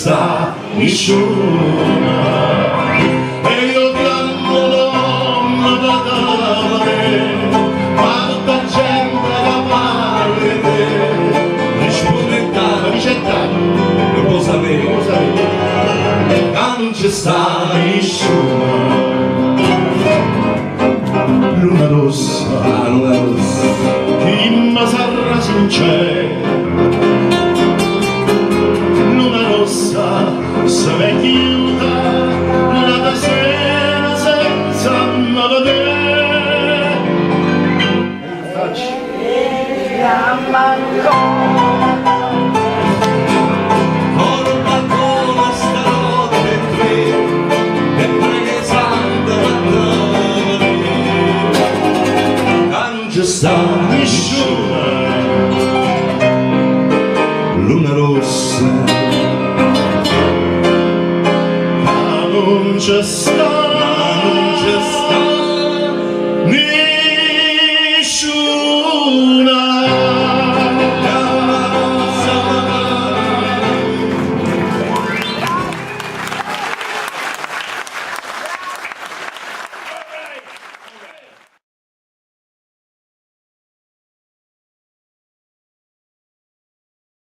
sta nisciuno. E io chiammo nomme pe te vedè, ma tutta 'a gente ca parla 'e te. Risponne Ma dicette nun può sapè non sapè ca nun ce sta nisciuno. Luna rossa, La luna rossa, dimmi sarrà sincero. Luna rossa, se n'è ghiuta l'ata sera senza me vedè. Facci. Chiamma ancora. For' 'o balcone stanotte 'e tre e prego 'e sante pe te vedè. Ca nun ce sta Nisciuna. Luna rossa, Ca nun ce sta, nun ce sta.